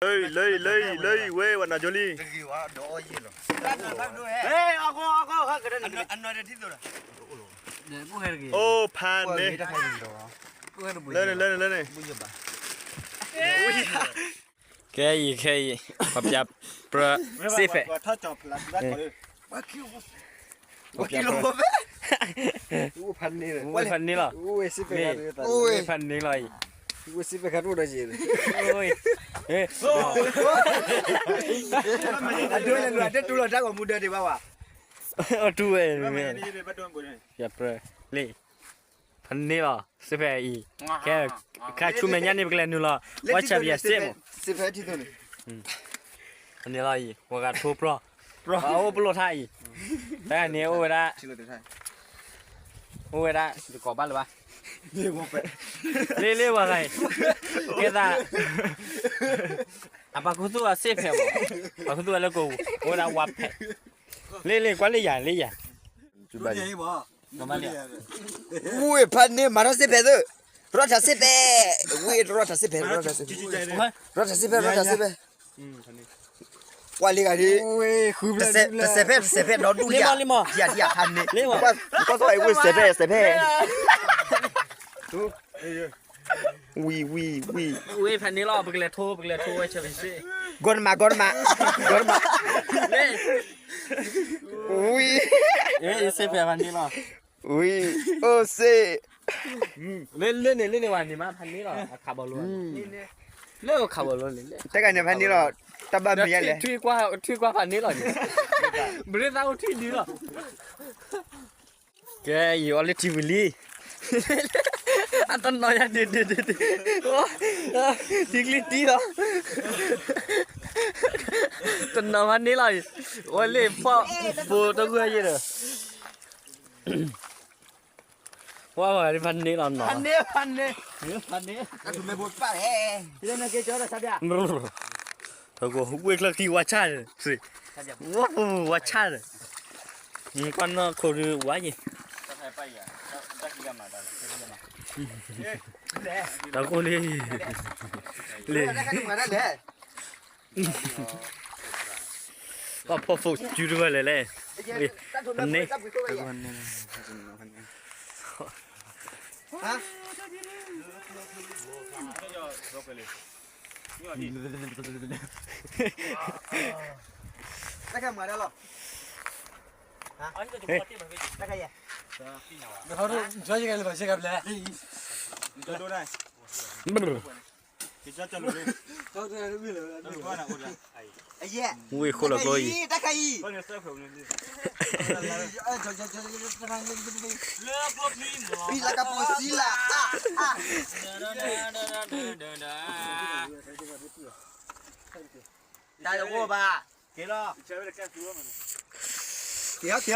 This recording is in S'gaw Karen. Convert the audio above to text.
လၢအံၤ လၢအံၤ လၢအံၤ လၢအံၤ ဝဲ ဝဲနၤကၠိလံ. အိၣ်ဖးန့ၣ်, လၢန့ၣ် လၢန့ၣ် လၢန့ၣ်. ခဲအံၤ ခဲအံၤ ပှၤပျးပြၢစ့ဖဲး, ပှၤပျးပြၢ, အိၣ်ဖးန့ၣ်လီၤ, အိၣ်ဖးန့ၣ်လီၤအံၤ, အတူဝဲ, ပျးပြၢ, လ့ၣ်, ဖဲန့ၣ်လီၤ စ့ဖဲးအံၤ, ခဲ, ခဲဆူမဲာ်ညါန့ၣ် ပကလဲၤနုာ်လီၤ ဝဲဆၢပယဲၢ်စ့ၢ်မး, ဖဲန့ၣ်လီၤအံၤ ပှၤဂၤထိပြီ, ပှၤအိၣ်ပလိာ်ထါအံၤ, တၢ်န့ၣ်အိၣ်ဝဲဒၣ်, အိၣ်ဝဲဒၣ်, လ့ၣ်လ့ၣ်ပှၤဂၤအံၤ, ကဲသး, အပှၤခူသူၣ်အစ့ဖဲးမး, ပှၤခူသူၣ်အလၢကိာ်ပူၤ အိၣ်ဝဲဒၣ်ဝါဖဲး, လ့ၣ်လ့ၣ်ကွၢ်လ့ၣ်ယၤ လ့ၣ်ယၤ ဝံၤဖးန့ၣ် မၤထီၣ်စ့ဖဲးသ့ၣ်, ရီၣ်ထးစ့ဖဲး, ဝံၤရီၣ်ထးစ့ဖဲး, ရီၣ်ထးစ့ဖဲး, ရီၣ်ထးစ့ဖဲး, ကွၢ်လံဂၤဒ်, တစဲးဖဲ တစဲးဖဲဒီဒူၣ်လံ, ဖးန့ၣ်, ကွၢ်သိးအဝံၤစဲးဖဲ စဲးဖဲ, ဝံၤ ဝံၤ ဝံၤ ဝံၤဖးန့ၣ်လီၤ, ပကလဲၤထိ ပကလဲၤထိဝဲဆၢဖဲးစ့ၢ်, ဂီၢ်တမး ဂီၢ်တမး ဂီၢ်တမး, ဝံၤ စ့ဖဲးဖးန့ၣ်လီၤ, ဝံၤ အိၣ်စ့ လၢန့ၣ် လၢန့ၣ်ဝဲန့ၣ်မး ဖးန့ၣ်လီၤ, အခးဘီလိ, လၢအခးဘီလိန့ၣ်, တၢ်ကန့ၣ်ဖးန့ၣ်လီၤ, တၢ်ဘၣ်မံၤယါလဲၣ်, ထွံၣ်ကွၢ်ဖးန့ၣ်လီၤန့ၣ်, ဘရ့သးအိၣ်ထွံၣ်ဒုလီၤ, ကဲ ယအီၤလၢထံဝံၤလံ, အတနီၤယါဒုးဒုးဒုးဒုး, ထံကျံတံလီၤ, တနီၤဖးန့ၣ်လီၤ, ဝဲလ့ၣ်ဖီၣ်ဖိတဂုၤယဲၢ်ဒီး ဝဲဖးန့ၣ်လီၤနီၤ, ဖးန့ၣ်, ဖးန့ၣ်, ဝ့ၢ်ချၢခံဝါဆၣ်, ဝါဆၣ်, ကွၢ်နီၢ်ခိဒုးဝါယဲၢ်, တၢ်ကိၢ်လံ, လံ ပှၤဖီၣ်ဖိစုတဂၤလဲၣ်လဲၣ်, န့ၣ်, တၢ်ခဲမၤဒၣ်လီၤ, တၢ်ခဲယဲၢ်, ဝ့ၢ်ဃိလီၤကျိအံၤ, တၢ်ခဲအံၤ, ပံလၢကပိစံလၢ, တၢ်တအိၣ်ဘၣ်, က့ၤလီၤ, က့ၤလီၤ, က့ၤလီၤ.